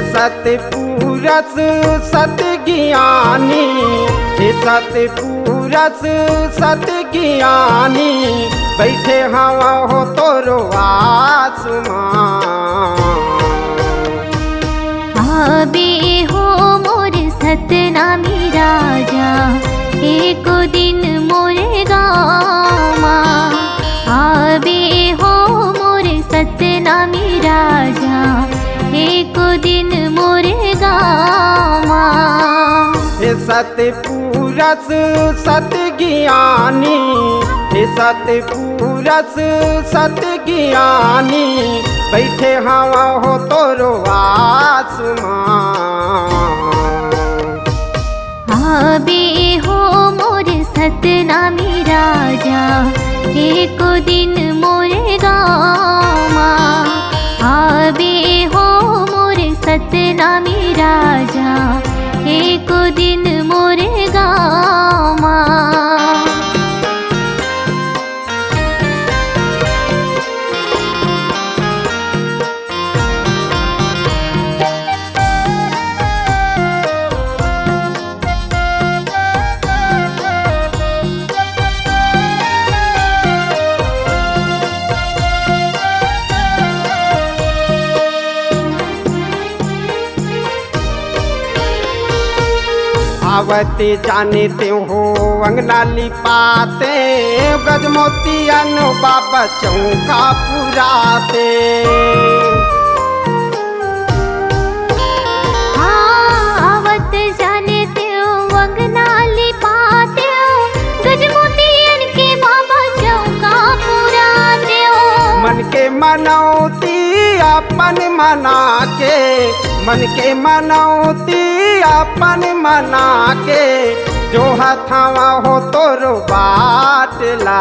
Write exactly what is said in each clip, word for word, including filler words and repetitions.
सतपुरस सतज्ञानी, हे सतपुरस सतज्ञानी, बइठे हवँ हो तोरो आस मा। आबे हो मोर सतनामी राजा, एको दिन मोर गाँव मा। आबे हो मोर सतनामी राजा, एको दिन मोर गाँव मा। हे सतपुरस सतज्ञानी, हे सतपुरस सतज्ञानी, बइठे हवँ हो तोरो आस मा। आबे हो मोर सतनामी राजा, एको दिन मोर गाँव मा। आबे हो मोर सतनामी राजा, एको दिन मोर गाँव मा। आवते जाने तें हो अंगना लिपाते, गजमोतियन बाबा चौका पुराते। हाँ, आवत जाने तें अंगना लिपाते, गजमोतियन के बाबा चौका पुराते। मन के मनौती अपन मना के, मन के मनौती अपन मना के, जोहत हवँ हो तोरो बाट ला।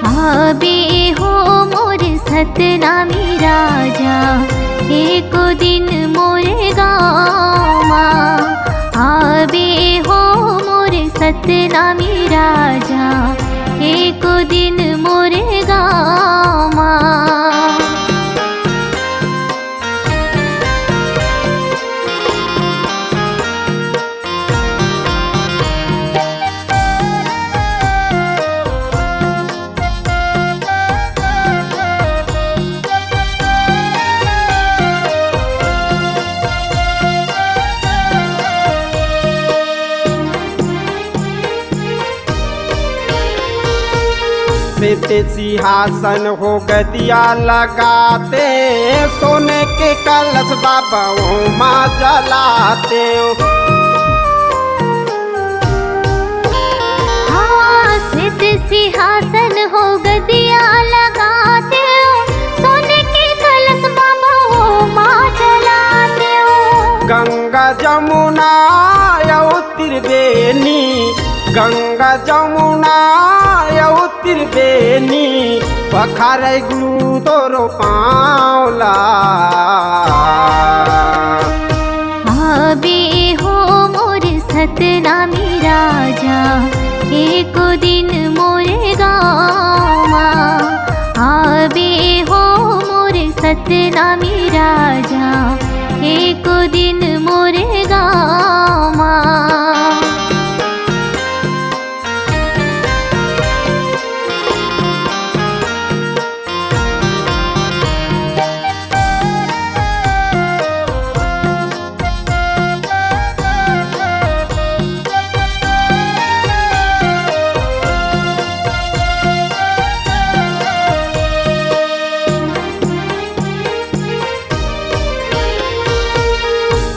आबे हो मोर सतनामी राजा, एको दिन मोर गाँव मा। आबे हो मोर सतनामी राजा, एको दिन मोर गाँव मा। सेते सिंहासन हो गदिया लगाते, सोने के कलश बाबा ओमा जलाते। हाँ, सेते सिंहासन हो गदिया लगाते, सोने के कलश बाबा ओमा जलाते। गंगा जमुना अउ त्रिवेणी, गंगा जमुना अउ त्रिवेणी, पखारे गुरु तोरो पाँव ला। आबे हो मोर सतनामी राजा, एको दिन मोर गाँव मा। आबे हो मोर सतनामी राजा, एको दिन मोर गाँव मा।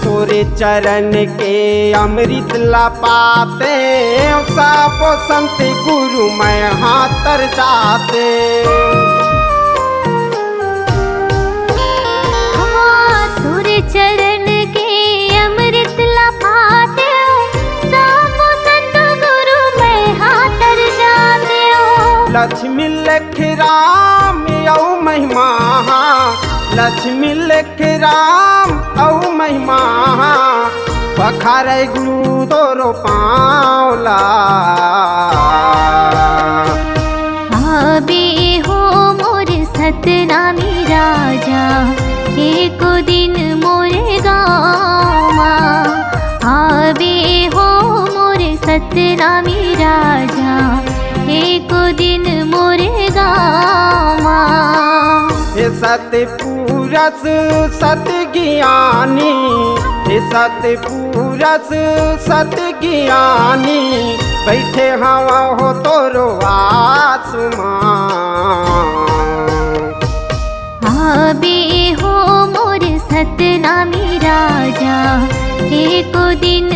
तोरे चरण के अमृत ला पाते, सबो संत गुरु मैं हाथ तर जाते। हाँ, तोरे चरण के अमृत ला पाते, सबो संत गुरु मैं हाथ तर जाते। लक्ष्मी लेखे राम अउ महिमा, लक्ष्मी लेखे राम अउ महिमा, पखारे गुरु तोरो पाँव ला। आबे हो मोर सतनामी राजा, एको दिन मोर गाँव मा आबे हो मोर सतनामी राजा, एको दिन मोर गाँव मा। हे सतपुरस सतज्ञानी, हे सतपुरस सतज्ञानी, बइठे हवा हो तोरो आसमान। आबे हो मोर सतनामी राजा, एको दिन